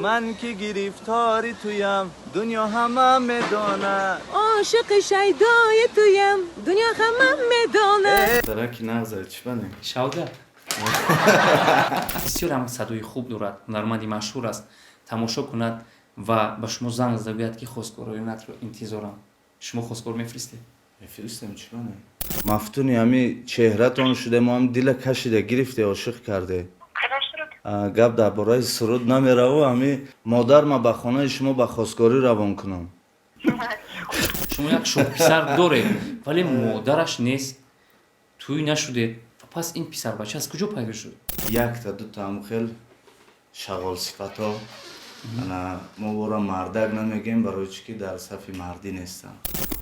Ман ки гирифтори туям, дунё ҳама медонад. Ошиқи шайдои туям, дунё ҳама медонад. Тараки нағза, чӣ бане? Шавга бисёр ҳам садои хуб дорад, ҳунарманди машҳур аст. Тамошо кунад ва ба шумо занг зада гӯяд, ки хостгороинатро интизорам, шумо хостгор мефиристед? Мефиристем, чӣ бане? Мафтуни ҳами чеҳратон шуде, мо ҳам дила кашида гирифте, ошиқ карде. Гап дар бораи суруд намераву, ҳами модар ма ба хонаи шумо ба хостгорӣ равон кунам. Шумо як шоҳписар доред, вале модараш нест, тӯй нашудед ва пас ин писарбача аз куҷо пайдо шуд? Якта дута ҳам хел шағолсифатҳо, ана мо бора мардак намегем, барои чӣ ки дар сафи мардӣ нестам.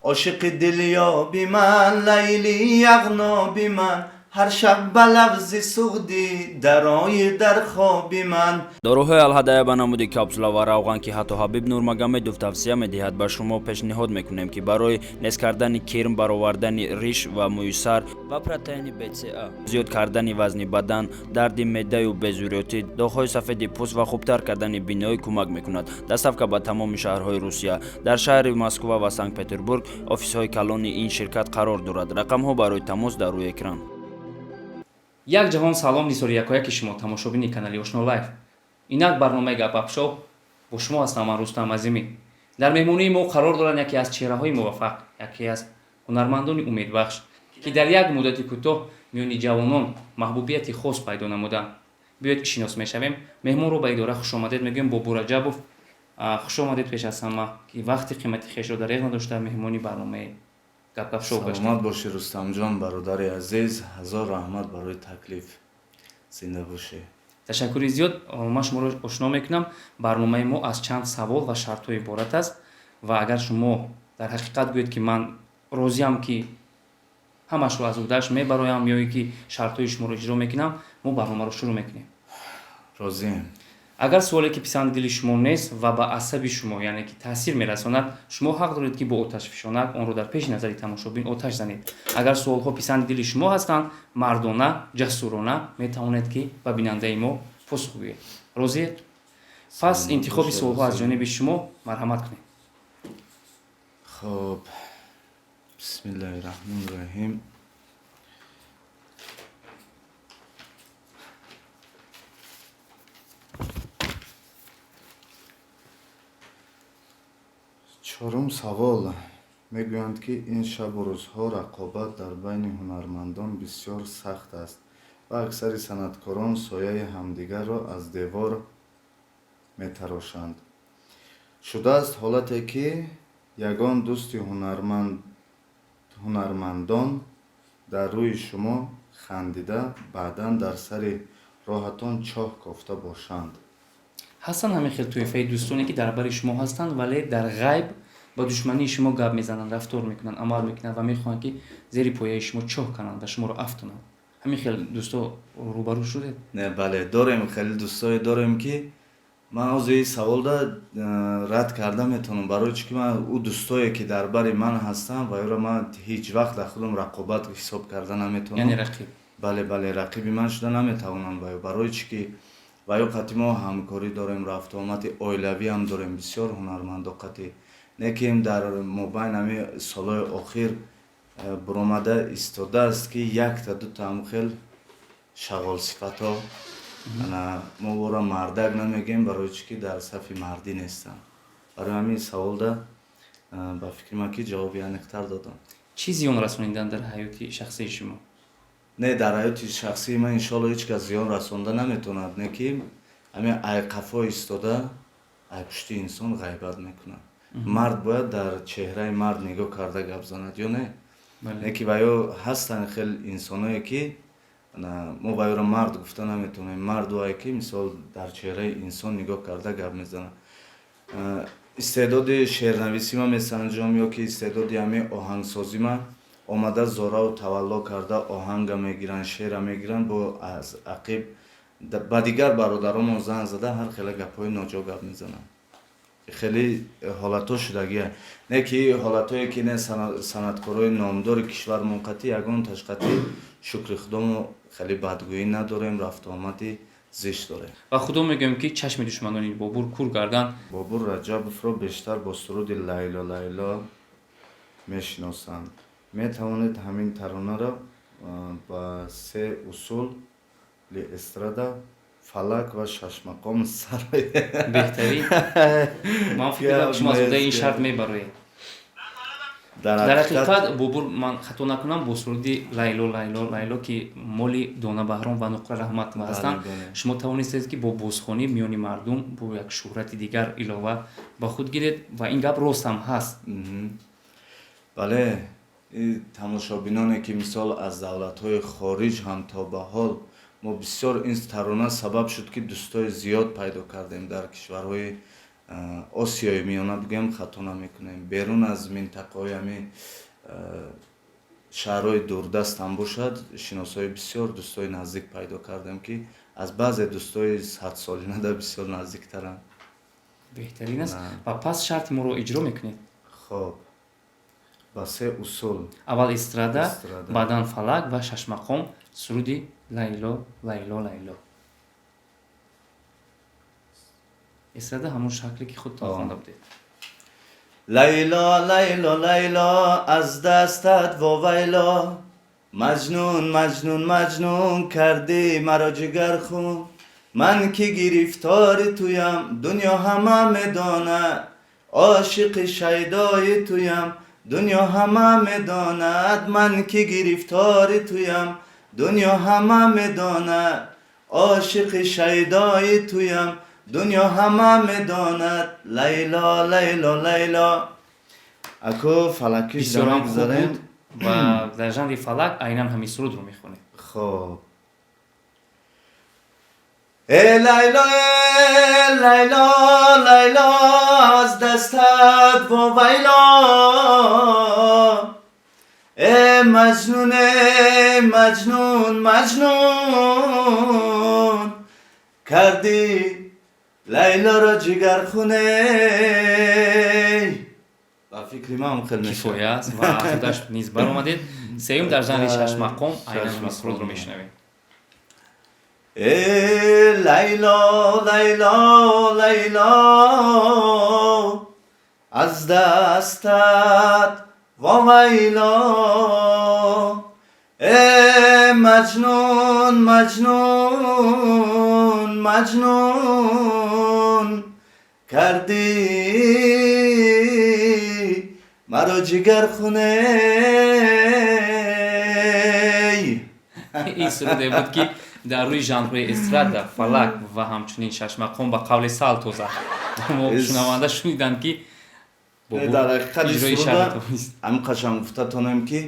Ошиқи дилёби ман, Лайли яғноби ман, ҳар шаб ба лафзи суғдӣ дарои дар хоби ман. Доруҳои Алҳадая ба намуди капсула ва равған, ки ҳатто Ҳабиб Нурмагомедов тавсия медиҳад, ба шумо пешниҳод мекунем, ки барои нест кардани кирм, баровардани риш ва мӯи сар ва протеини БЦА, зиёд кардани вазни бадан, дарди меъдаю безурётӣ, доғҳои сафеди пӯст ва хубтар кардани биноӣ кӯмак мекунад. Доставка ба тамоми шаҳрҳои Русия. Дар шаҳри Москва ва Санкт Петербург офисҳои калони ин ширкат қарор дорад. Рақамҳо барои тамос дар рӯи экран. Як ҷаҳон салом нисори якояки шумо, тамошобини канали Ошно Лайф. Инак барномаи Гапгап Шоу, бо шумо ҳастам ман, Рустам Азимӣ. Дар меҳмонии мо қарор доранд яке аз чеҳраҳои муваффақ, яке аз ҳунармандони умедбахш, ки дар як муддати кӯтоҳ миёни ҷавонон маҳбубияти хос пайдо намуданд. Биёед, шинос мешавем. Меҳмонро ба идора хушомадед мегӯем. Бобур Раҷабов, хушомадед. Пеш аз ҳама, ки вақти қимати хешро дареғ надошта, меҳмони барномаи Гапгап Шоу гаштед. Саломат бошӣ, Рустамҷон, бародари азиз, ҳазор раҳмат барои таклиф, зинда бошӣ. Ташаккури зиёд. Ман шуморо ошно мекунам. Барномаи мо аз чанд савол ва шартҳо иборат аст ва агар шумо дар ҳақиқат гӯед, ки ман розиам, ки ҳамашро аз уҳдааш мебароям ё ки шартҳои шуморо иҷро мекунам, мо барномаро шурӯъ мекунем. Розием. Агар суоле ки писанди дили шумо нест ва ба асаби шумо, яъне ки таъсир мерасонад, шумо ҳақ доред, ки бо оташфишонак онро дар пеши назари тамошобин оташ занед. Агар суолҳо писанди дили шумо ҳастанд, мардона, ҷасурона метавонед, ки ба бинандаи мо посух гӯед. Розиед? Пас интихоби суолҳо аз ҷониби шумо, марҳамат кунед. Хоб, бисмиллаҳи раҳмони раҳим. Чорум савол. Мегӯянд, ки ин шабу рӯзҳо рақобат дар байни ҳунармандон бисёр сахт аст ва аксари санъаткорон сояи ҳамдигарро аз девор метарошанд. Шудааст ҳолате, ки ягон дӯсти ҳунармандон дар рӯи шумо хандида, баъдан дар сари роҳатон чоҳ кофта бошанд? Ҳастанд ҳамин хел тоифаи дӯстоне, ки дар бари шумо ҳастанд, вале дар ғайб ба душмании шумо гап мезананд, рафтор мекунанд, амал мекунанд ва мехоҳанд, ки зери пояи шумо чоҳ кананд ва шуморо афтонанд. Ҳамин хел дӯсто рӯбарӯ шудед? Не, бале, дорем, хеле дӯстое дорем, ки ман ҳозир ин саволда рад карда метавонам, барои чӣ ки ман ӯ дӯстое, ки дар бари ман ҳастанд, ва ёро ман ҳеҷ вақт дар худам рақобат ҳисоб карда наметавонам. Яъне рақиб. Бале, рақиби ман шуда наметавонанд. Ва барои чӣ ки ва ё қати мо ҳамкорӣ дорем, рафтуомади оилавиам дорем, бисёр ҳунармандо қати не ки дар мобайн ҳами солҳои охир буромада истодааст, ки якта дута ҳам хел шағолсифатҳо, ана мо бора мардак намегем, барои чӣ ки дар сафи мардӣ нестанд. Барои ҳамин саволда ба фикри ман, ки ҷавоби аниқтар додам. Чӣ зиён расонидан дар ҳаёти шахсии шумо? Не, дар ҳаёти шахсии ман, иншоалло, ҳеҷ кас зиён расонда наметавонад. Не ки ҳамин айқафо истода, айпушти инсон ғайбат мекунад. Мард бояд дар чеҳраи мард нигоҳ карда гап занад ё не? Не ки ва ё ҳастанд хел инсоное, ки мо ва ёро мард гуфта наметавонем. Мард ое ки, мисол, дар чеҳраи инсон нигоҳ карда гап мезанад. Истеъдоди шеърнависима месанҷом ё ки истеъдоди ҳамин оҳангсозима омада, зораву тавалло карда, оҳанга мегиранд, шеъра мегиранд, бо аз ақиб ба дигар бародаронмон занг зада, ҳар хела гапҳои ноҷо гап мезананд. Хеле ҳолатҳо шудагия. Не ки ҳолатҳое ки не, санъаткорои номдори кишвармон қати ягон ташқати, шукри худомо, хеле бадгӯӣ надорем, рафтуомади Зишт дорем. Ва худо мегӯем, ки чашми душманони Бобур кур гарданд. Бобур Раҷабовро бештар бо суруди «Лайло, Лайло» мешиносанд. Метавонед ҳамин таронаро ба се усули эстрада, фалак ва шашмақом сароед? Беҳтарин. Ман фикр кардам, шумо аз уҳдаи ин шарт мебароед. Дар Дар ҳақиқат, Бобур, ман хато накунам, бо суруди «Лайло, Лайло, Лайло», ки моли Дона Баҳром ва Нуқра Раҳматова ҳастанд, шумо тавонистед, ки бо бозхонӣ миёни мардум бо як шӯҳрати дигар илова ба худ гиред, ва ин гап рост ҳам ҳаст. Бале, тамошобиноне, ки мисол аз давлатҳои хориҷ ҳам то ба ҳол мо бисёр, ин тарона сабаб шуд, ки дӯстои зиёд пайдо кардем дар кишварҳои Осиёи Миёна, бигӯем, хато намекунем, берун аз минтақаҳои ҳами шаҳрҳои дурдаст ҳам бошад, шиносҳои бисёр, дӯстои наздик пайдо кардем, ки аз баъзе дӯстои садсолинада бисёр наздиктаранд. Беҳтарин аст. Ва пас шарти моро иҷро мекунед. Хоб, ба се усул. Аввал эстрада, баъдан фалак ва шашмақом, суруди «Лайло, Лайло, Лайло». Эстрада ҳамон шакле, ки худтон хонда будед. Лайло, Лайло, Лайло, аз дастат вовайло, Маҷнун, Маҷнун, Маҷнун кардӣ маро ҷигархун. Ман ки гирифтори туям, дунё ҳама медонад, ошиқи шайдои туям, дунё ҳама медонад. Ман ки гирифтори туям, дунё ҳама медонад, ошиқи шайдои туям, дунё ҳама медонад. Лайло, Лайло, Лайло. Ако фалакиш Бисёрам хуб мегузарем. буд, ва дар жанри фалак айнан ҳамин сурудро мехонед. Хоб. Э Лайло, э Лайло, Лайло, аз дастат вовайло, э Маҷнун, э Маҷнун, Маҷнун кардӣ Лайлоро ҷигархуне. Ба фикри ман хел мешавад. Кифоя аст ва аз худаш низ баромадед. Сеюм, дар жанри шашмақом айнан ҳамин сурудро мешунавем. Э Лайло, Лайло, Лайло, аз дастат вовайло, э Маҷнун, Маҷнун, Маҷнун кардӣ маро ҷигархуне. Ин суруде буд, ки дар рӯи жанрҳои эстрада, фалак ва ҳамчунин шашмақом ба қавли сал тоза мо шунаванда шуниданд, ки Дар ҳақиқат ҳамин қашанг гуфта тонем, ки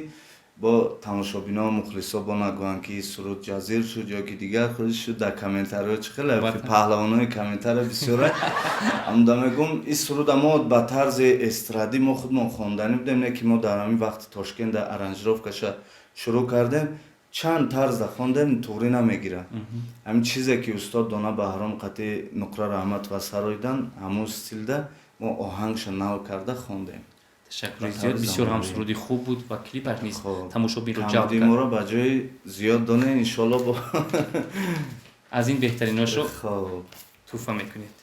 бо тамошобино, мухлисо бо нагӯянд, ки суруд ҷазир шуд ё ки дигар худ шуд. Дар комментариҳо чӣ хеле паҳлавонои комментария бисёра. Амда мегӯм, ин суруда мо ба тарзи эстрадӣ мо худмон хонданӣ будем, не ки мо дар ҳамин вақти Тошкент аранжировкаша шурӯъ кардем, чанд тарзда хондем, туғрӣ намегирад. Ҳамин чизе, ки устод Дона Баҳром қати Нуқра Раҳматова сароидан, ҳамун стилда мо оҳангша нав карда хондем. Ташаккури зиёд, бисёр ҳам суруди хуб буд ва клипаш низ тамошобинро ҷалб кард. Моро ба ҷои зиёд доне, иншоалло, бо Аз ин беҳтариношо туҳфа мекунед.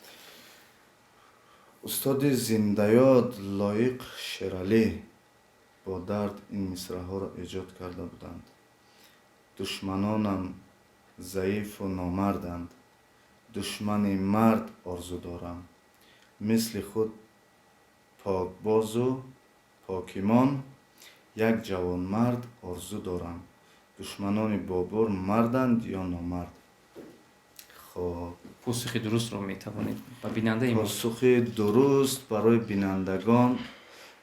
Устоди зиндаёд Лоиқ Шералӣ бо дард ин мисраҳоро эҷод карда буданд: «Душманонам заифу номарданд, душмани мард орзу дорам, мисли худ покбозу покимон, як ҷавонмард орзу дорам». Душманони Бобур марданд ё номард? Хоб. Посухи дурустро метавонед ба бинандаи мо. Посухи дуруст барои бинандагон: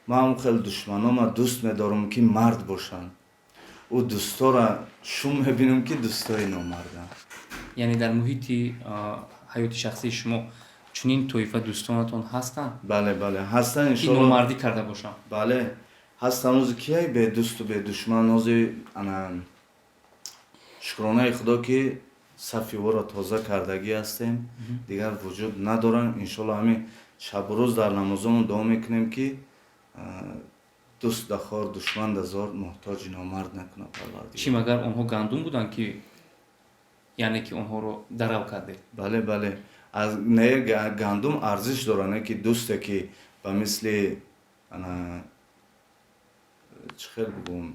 ман хел душманома дӯст медорам, ки мард бошанд. Ӯ дӯстора шум мебинам, ки дӯстои номарданд. Яъне дар муҳити ҳаёти шахсии шумо чунин тоифа дӯстонатон ҳастанд? Бале, ҳастанд. Ки номардӣ карда бошанд? Бале, ҳастанд. Ози кияй бедӯсту бедушман? Ози ана шукронаи Худо, ки сафи ӯро тоза кардагӣ ҳастем, дигар вуҷуд надоранд, иншолло. Ҳамин шабу рӯз дар намозомон дуо мекунем, ки дӯст дахор, душман дазор, муҳтоҷи номард накунад Парвардигор. Чӣ, магар онҳо гандум буданд, ки Яъне ки онҳоро дарав кардед. Бале, бале, аз не, гандум арзиш дорад, не ки дӯсте ки ба мисли ана чӣ хел бигӯм,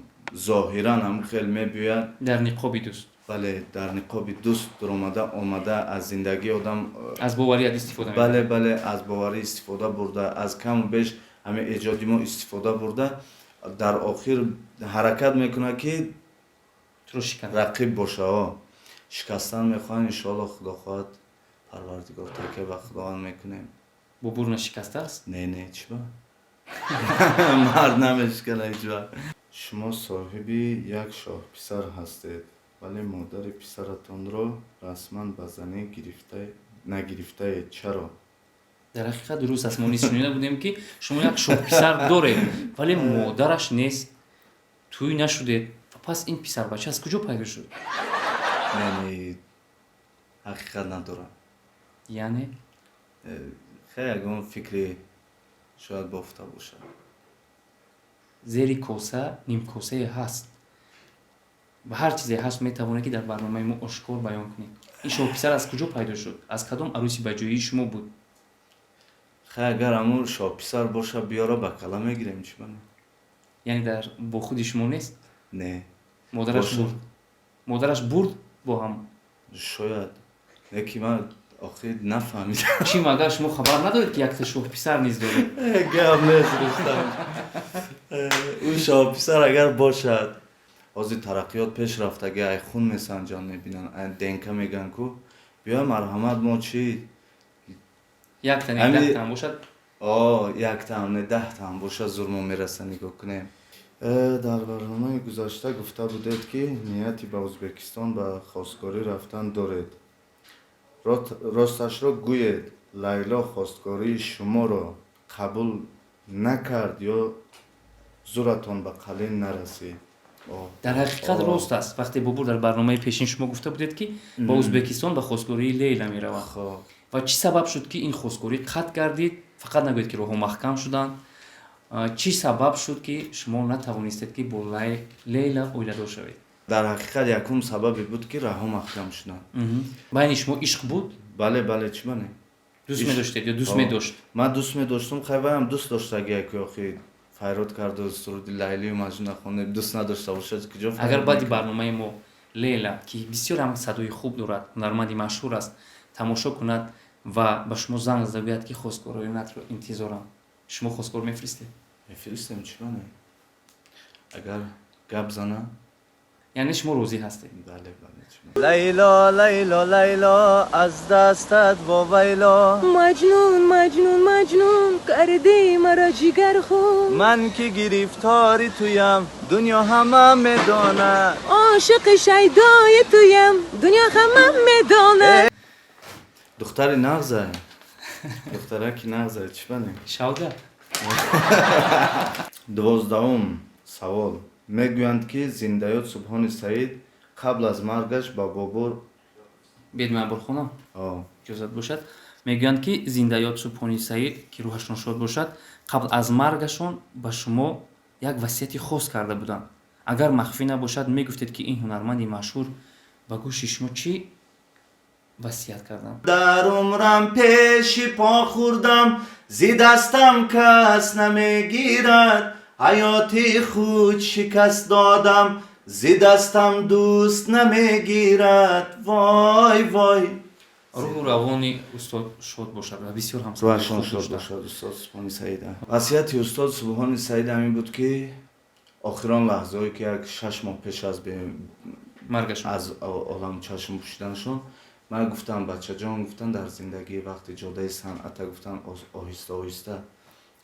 зоҳиран ҳам хел мебиёяд. Дар ниқоби дӯст. Бале, дар ниқоби дӯст дуромада омада, аз зиндагии одам аз боварият истифода. Бале, бале, аз боварӣ истифода бурда, аз каму беш ҳамин эҷоди мо истифода бурда, дар охир ҳаракат мекунад ки туро шикан. Рақиб боша, шикастан мехоҳанд. Иншоалло, худо хоҳад, Парвардигор, такя ба Худованд мекунем. Бобур нашикастааст? Не, не, чӣ ба мард намешикана ҳеҷ вақт. Шумо соҳиби як шоҳписар ҳастед, вале модари писаратонро расман ба занӣ нагирифтаед. Чаро? Дар ҳақиқат дуруст аст. Мо низ шунида будем, ки шумо як шоҳписар доред, вале модараш нест, тӯй нашудед, ва пас ин писарбача аз куҷо пайдо шуд? Не, не, ҳақиқат надорад. Яъне? Хеле ягон фикри шояд бофта бошад. Зери коса нимкосае ҳаст ва ҳар чизе ҳаст, метавонед, ки дар барномаи мо ошкор баён кунед. Ин шоҳписар аз куҷо пайдо шуд? Аз кадом арӯси баҷоии шумо буд? Хай, агар ҳамун шоҳписар боша, биёра, ба кала мегирем, чӣ бане. Яъне дар бо худи шумо нест? Не. Модараш Боша. бурд, модараш бурд бо ҳам. Шояд, леки ман охир нафаҳмидам. Чӣ, магар шумо хабар надоред, ки якта шоҳписар низ доред? Гап нест, Рустам. Ӯ шоҳписар агар бошад, ҳозир тараққиёт пеш рафтаги, ай хун месанҷанд, мебинанд, ай ДНК мегӯянд ку, биё, марҳамат, мо чӣ. Якта не, 10 таам бошад. О, яктаам не, 10таам бошад, зур мо мераса, нигоҳ кунем. Дар барномаи гузашта гуфта будед, ки нияти ба Ӯзбекистон ба хостгорӣ рафтан доред. Росташро гӯед, Лайло хостгории шуморо қабул накард ё зуратон ба қалин нарасид? Дар ҳақиқат рост аст. Вақте Бобур дар барномаи пешин шумо гуфта будед, ки ба Ӯзбекистон ба хостгории Лейла меравад, ва чӣ сабаб шуд, ки ин хостгорӣ қатъ гардид? Фақат нагӯед, ки роҳҳо маҳкам шуданд. Чӣ сабаб шуд, ки шумо натавонистед, ки бо Лейла оиладор шавед? Дар ҳақиқат якум сабабе буд, ки раҳо маҳкам шуданд. Байни шумо ишқ буд? Бале, бале, чӣ бане. Дӯст медоштед ё дӯст медошт? Ман дӯст медоштум, хай, ваям дӯст доштаги, ки охи файрод карду суруди Лайлию Маҷнуна хонда, дӯст надошта бошад, куҷо файрод Агар баъди мекард? барномаи мо Лейла, ки бисёр ҳам садои хуб дорад, ҳунарманди машҳур аст, тамошо кунад ва ба шумо занг зада гӯяд, ки хостгороинатро интизорам, шумо хостгор мефиристед? Мефиристем, чӣ бане, агар гап зана. Яъне шумо розӣ ҳастед? Бале, бале, чӣ бане. Лайло, Лайло, Лайло, аз дастат вовайло. Маҷнун, Маҷнун, Маҷнун, кардӣ маро ҷигархун. Ман ки гирифтори туям, дунё ҳама медонад. Ошиқи шайдои туям, дунё ҳама медонад. Духтари нағза, духтараки нағза, чӣ бане. Шавда. 12-ум савол. Мегӯянд, ки зиндаёд Субҳони Саид қабл аз маргаш ба Бобур Бед, ман бурхонам. О. Иҷозат бошад. Мегӯянд, ки зиндаёд Субҳони Саид, ки рӯҳашон шод бошад, қабл аз маргашон ба шумо як васияти хос карда буданд. Агар махфӣ набошад, мегуфтед, ки ин ҳунарманди машҳур ба гӯши шумо чӣ васият карданд? Дар умрам пеши по хӯрдам, зи дастам кас намегирад. Ҳаёти худ шикаст додам, зи дастам дӯст намегирад. Вой, вой. Рӯҳу равони устод шод бошад ва бисёр ҳам Рӯҳашон хуб шод доштанд. бошад устод Субҳони Саида. Васияти устод Субҳони Саид ҳамин буд, ки охирон лаҳзаҳое, ки як 6 моҳ пеш аз маргашон аз олам чашм пӯшиданашон, ман гуфтам: «Бачаҷон, — гуфтам, — дар зиндагӣ вақти ҷодаи санъата, — гуфтам, — оҳиста оҳиста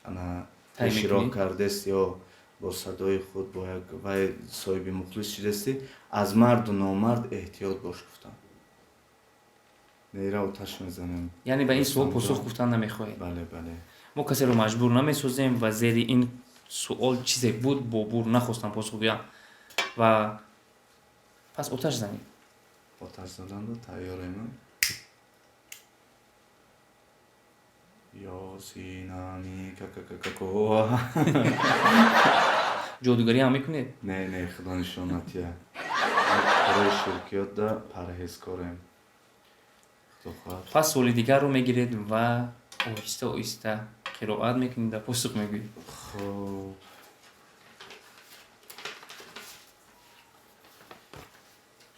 ана тай пеши роҳ мекунӣ? кардест ё бо садои худ, бо як вай соҳиби мухлис шудестӣ, аз марду номард эҳтиёт бош», — гуфтам. Нера оташ мезанем. Яъне ба ин суол посух гуфтан намехоҳед? Бале, бале. Мо касеро маҷбур намесозем ва зери ин суол чизе буд, Бобур нахостам посух гӯям ва пас оташ занед. Оташ заданро тайёрем. Ёсинами какакакако. Ҷодугарӣ ҳам мекунед? Не, не, худо нишон натия. Корҳои ширкиётда парҳезкорем, худо хоҳад. Пас суоли дигарро мегиред ва оҳиста оҳиста қироат мекунед ва посух мегӯед. Хуб,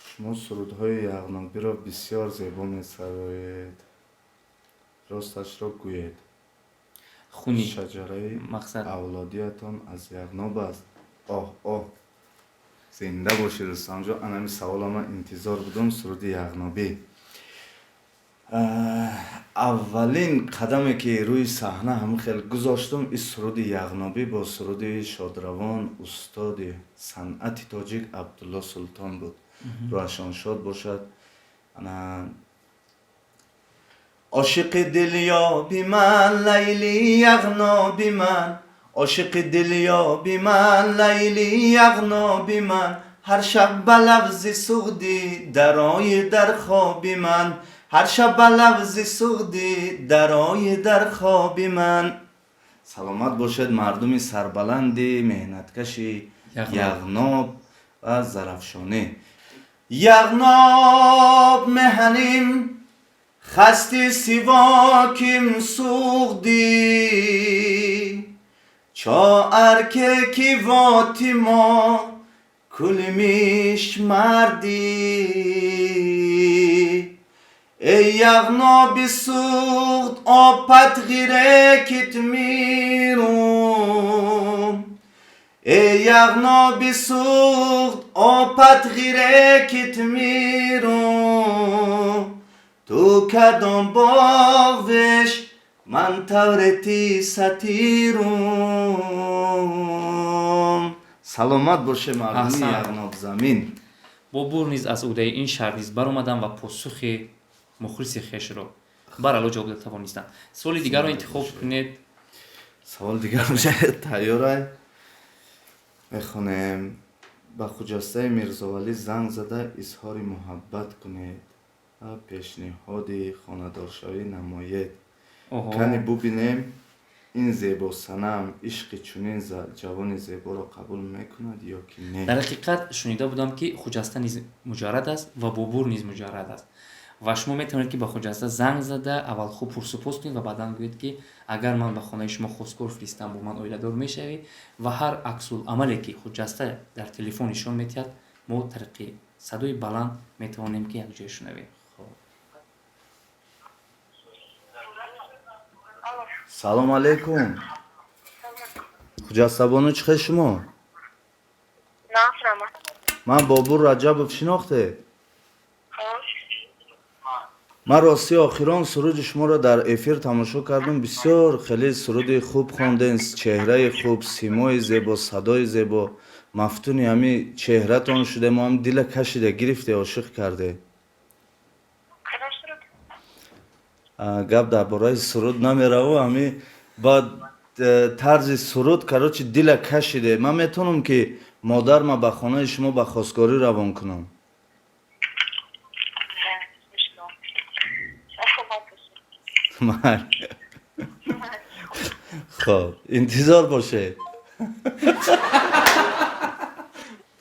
шумо сурудҳои яғнобиро бисёр зебо месароед, росташро гӯед. Хуни шаҷараи мақсад авлодиятон аз Яғноб аст? Оҳ, оҳ, зинда бошӣ, Рустамҷон. Анами савола ман интизор будум. Суруди яғнобӣ, аввалин қадаме ки рӯи саҳна ҳамин хел гузоштум, ин суруди яғнобӣ бо суруди шодравон устоди санъати тоҷик Абдулло Султон буд, рӯҳашон шод бошад. Ана ошиқи дилёби ман, Лайли яғноби ман, ошиқи дилёби ман, Лайли яғноби ман, ҳар шаб ба лафзи суғдӣ дарои дар хоби ман, ҳар шаб ба лафзи суғдӣ дарои дар хоби ман. Саломат бошед, мардуми сарбаланди меҳнаткаши Яғноб ва Зарафшонӣ. Яғноб меҳаним хасти сивоким суғдӣ, чо арке ки воти мо кулмиш мардӣ. Эй яғноби суғд, опат ғирекит мирум, эй яғноби суғд, опат ғирекит мирум, ту кадом боғвеш, ман таврети сатирум. Саломат боше, мардуми Аҳсан. Яғнобзамин. Бобур низ аз уҳдаи ин шарт низ баромаданд ва посухи мухлиси хешро барало ҷавоб дода тавонистанд. Суоли дигарро интихоб кунед. Савол дигар тайёрай, мехонем. Ба Хуҷастаи Мирзовалӣ занг зада изҳори муҳаббат кунед ва пешниҳоди хонадоршавӣ намоед. Кани бубинем, ин зебосанам ишқи чунин ҷавони зеборо қабул мекунад ё ки не. Дар ҳақиқат, шунида будам, ки Хуҷаста низ муҷаррад аст ва Бобур низ муҷаррад аст ва шумо метавонед, ки ба Хуҷаста занг зада аввал хуб пурсупос кунед ва баъдан гӯед, ки агар ман ба хонаи шумо хостгор фиристам, бо ман оиладор мешавӣ, ва ҳар аксуламале ки Хуҷаста дар телефон нишон медиҳад, мо тариқи садои баланд метавонем, ки якҷоя шунавем. Салом алейкум, Хуҷастабону, чӣ хел шумо? Нафрама. Ман Бобур Раҷабов, шинохтед? Хош. Ман ростӣ охирон суруди шуморо дар эфир тамошо кардам. Бисёр хеле суруди хуб хонден, чеҳраи хуб, симои зебо, садои зебо. Мафтуни ҳами чеҳратон шудем, ҳам дила кашида гирифте, ошиқ карде. Кадом суруд? Гап дар бораи суруд намераву, ҳами ба тарзи суруд, короче, дила кашиде. Ман метавонам, ки модарма ба хонаи шумо ба хостгорӣ равон кунам? Да, смешно. Саломат бошед. Майли. Хоб, интизор бошед.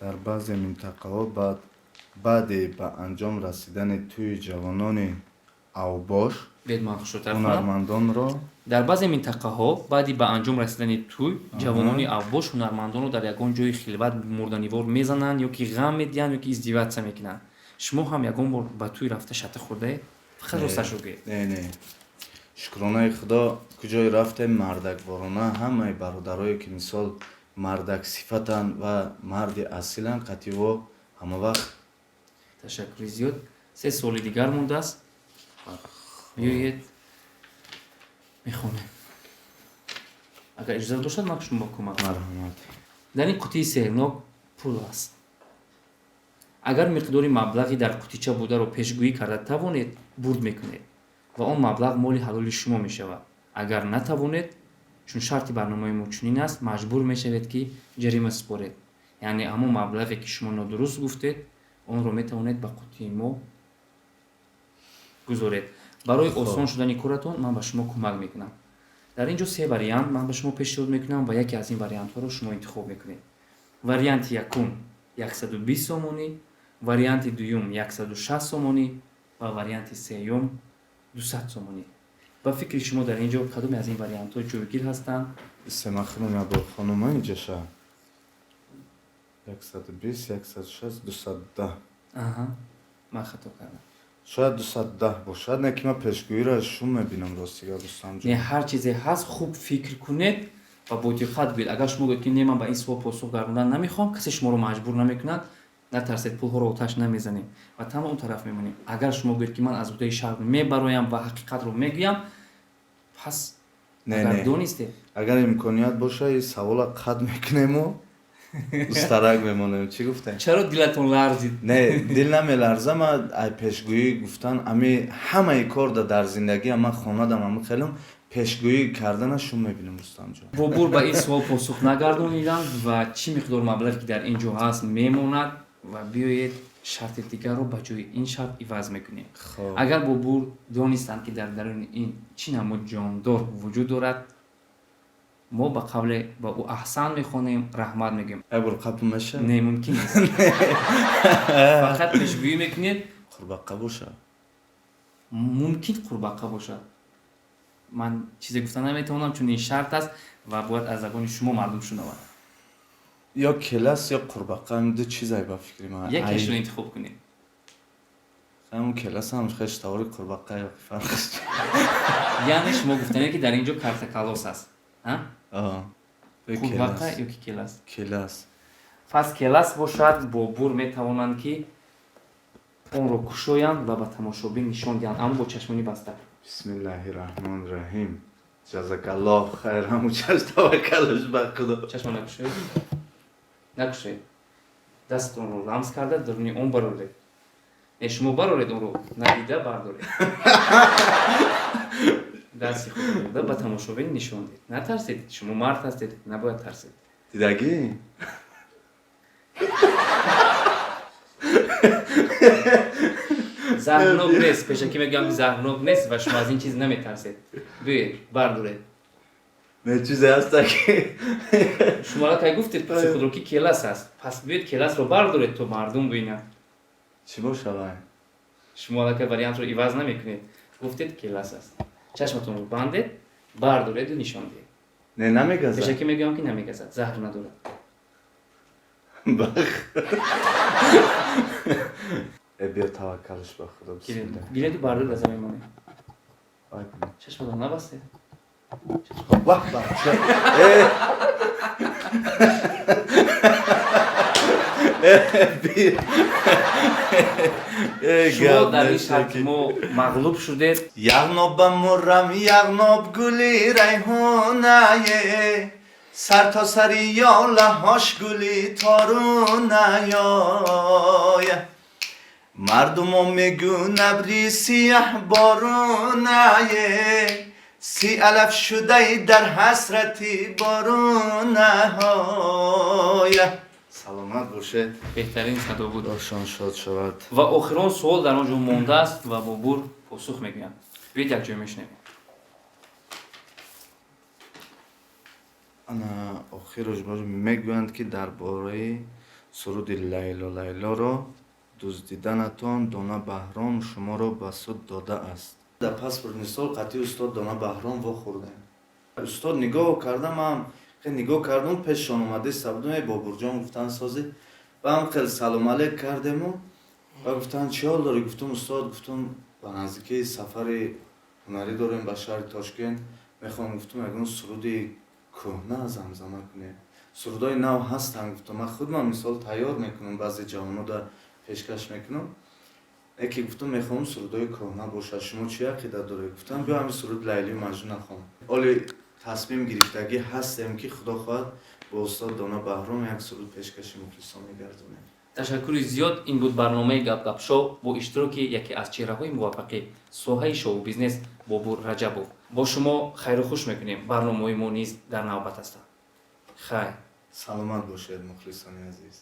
Дар баъзе минтақаҳо баъди ба анҷом расидани тӯи ҷавонони авбош Бед, ман хушрӯтар хонам. ҳунармандонро Дар баъзе минтақаҳо баъди ба анҷом расидани тӯй ҷавонони авбош ҳунармандонро дар ягон ҷои хилват мурданивор мезананд ё ки ғам медиҳанд, ё ки издеваться мекунанд. Шумо ҳам ягон бор ба тӯй рафта шата хӯрдаед? Фақат росташро гӯед. Не, не, шукронаи Худо, куҷое рафтем, мардакворона ҳамаи бародарое, ки мисол мардак сифатанд ва марди асиланд, қативо ҳама вақт. Ташаккури зиёд. Се суоли дигар мондааст, биёед, мехонем. Агар иҷозат бошад, ман шумо кӯмак. Марҳамат. Дар ин қутии сеҳрнок пул аст. Агар миқдори маблағи дар қутича бударо пешгӯӣ карда тавонед, бурд мекунед ва он маблағ моли ҳалоли шумо мешавад. Агар натавонед, чун шарти барномаи мо чунин аст, маҷбур мешавед, ки ҷарима супоред, яъне ҳамон маблағе, ки шумо нодуруст гуфтед, онро метавонед ба қутии мо гузоред. Барои осон шудани коратон ман ба шумо кӯмак мекунам. Дар ин ҷо се вариант ман ба шумо пешниҳод мекунам ва яке аз ин вариантҳоро шумо интихоб мекунед. Варианти якум 120 сомонӣ. Варианти дуюм 160 сомонӣ ва варианти сеюм 200 сомонӣ. Ба фикри шумо, дар ин ҷо кадоме аз ин вариантҳо ҷойгир ҳастанд? Сема хонум, я бор хонума иҷаша. 120, 160, 210. Аҳа, ман хато кардам. Шояд 210 бошад, не ки ман пешгӯиро шум мебинам, ростига, Рустамҷон. Не, ҳар чизе ҳаст, хуб фикр кунед ва бо диққат гӯед. Агар шумо гӯед, ки не, ман ба ин суол посух гардондан намехоҳам, касе шуморо маҷбур намекунад. Натарсед, пулҳоро оташ намезанем ва танҳо он тараф мемонем. Агар шумо гӯед, ки ман аз ҳудуди шаҳр мебароям ва ҳақиқатро мегӯям, пас Не, агар не. донистед. Агар имконият боша, ин савола қат мекунему устарак мемонем. Чӣ гуфтем? Чаро дилатон ларзид? Не, дил намеларза. Ман ай пешгӯӣ гуфтан, ами ҳамаи кор дар зиндагиам, ман хонадам, ами хелам пешгӯӣ кардана шум мебинам, Рустамҷон. Бобур ба ин суол посух нагардониданд ва чӣ миқдор маблағе, ки дар ин ҷо ҳаст, мемонад. Ва биёед, шарти дигарро ба ҷои ин шарт иваз мекунем. Хоб. Агар Бобур донистанд, ки дар даруни ин чӣ намуд ҷондор вуҷуд дорад, мо ба қавле ба ӯ аҳсан мехонем, раҳмат мегӯем. Як бор қапу меша? Не, мумкин нест, фақат пешгӯӣ мекунед. Қурбаққа боша. Мумкин қурбаққа бошад. Ман чизе гуфта наметавонам, чун ин шарт аст ва бояд аз забони шумо мардум шунавад. Ё келас, ё қурбаққа, ин ду чизай ба фикри ман. Якешро интихоб кунед. Ҳамун келас ҳам хеш тавори қурбаққа, ё фарқш. Яъне шумо гуфтанед, ки дар ин ҷо картакалос аст, а? Қурбаққа ё ки келас? Келас. Пас келас бошад, Бобур метавонанд, ки онро кушоянд ва ба тамошобин нишон диҳанд, аммо бо чашмони баста. Бисмиллаҳи раҳмони раҳим, ҷазакаллоҳ хайр. Ҳамун чашм, таваккалаш ба Худо. Чашма накушоед, накушоед. Дастонро ламс карда, даруни он бароред. Не, шумо бароред, онро надида бардоред. Дасти худро ба тамошобин нишон диҳед. Натарсед, шумо мард ҳастед, набояд тарсед. Дидагӣ. Заҳрнок нест, пешакӣ мегӯям, ки заҳрнок нест ва шумо аз ин чиз наметарсед. Биёед, бардоред. Не, чизе ҳаста ки Шумо аллакай гуфтед паси худро, ки келас аст. Пас биёед, келасро бардоред, то мардум бинанд. Чӣ бошавай? Шумо аллакай вариантро иваз намекунед, гуфтед, келас аст. Чашматонро бандед, бардореду нишон диҳед. Не, намегазад. Пешакӣ мегӯям, ки намегазад, заҳр надорад. Бах, э, биё, таваккалш ба Худо, бисмилла. Гиреду бардоред, аз замин монед. Вай. Чашматон набастед. Вах, бача, э э, би э. Шумо Гап дар ин нест, шарти ки. мо мағлуб шудед. Яғноб ба муррам, яғноб гули райҳонае, сартосари ёлаҳош гули торунаяя. Мардумо мегӯ, набри сияҳ боронае, си алаф шудай дар ҳасрати боронаҳоя. Саломат бошед. Беҳтарин садо буд. Ошон шод шавад. Ва охирон суол дар он ҷо мондааст ва Бобур посух мегӯянд. Биёед, якҷоя мешунавем. Ана охирош бош, мегӯянд, ки дар бораи суруди «Лайло Лайлоро» дуздиданатон Дона Баҳром шуморо ба суд додааст. Дар паспорт мисол қатъи устод Дона Баҳром вохӯрдем. Устод нигоҳ кардам, ман хел нигоҳ кардам, пешшон омадеста будам. Эй, Бобурҷон, гуфтан, созӣ. Ба ҳам хел салом алейк кардему ва гуфтанд, чӣ ҳол дорӣ? Гуфтам, устод, гуфтам, ба наздикии сафари ҳунарӣ дорем ба шаҳри Тошкент, мехоҳам, гуфтам, ягон суруди кӯҳна замзама кунем. Сурудҳои нав ҳастанд, гуфтам, ман худман мисол тайёр мекунам, баъзе ҷавонода пешкаш мекунам, яке, гуфтам, мехоҳам сурудҳои кӯҳна бошад. Шумо чӣ ақида доред? Гуфтам, биё, ҳамин суруд «Лайлию Маҷнун» хон. Оли тасмим гирифтагӣ ҳастем, ки Худо хоҳад, бо устод Дона Баҳром як суруд пешкаши мухлисон мегардонем. Ташаккури зиёд. Ин буд барномаи «Гапгап шоу» бо иштироки яке аз чеҳраҳои муваффақи соҳаи шоу бизнес Бобур Раҷабов. Бо шумо хайру хуш мекунем. Барномаҳои мо низ дар навбат ҳастанд. Хайр. Саломат бошед, мухлисони азиз.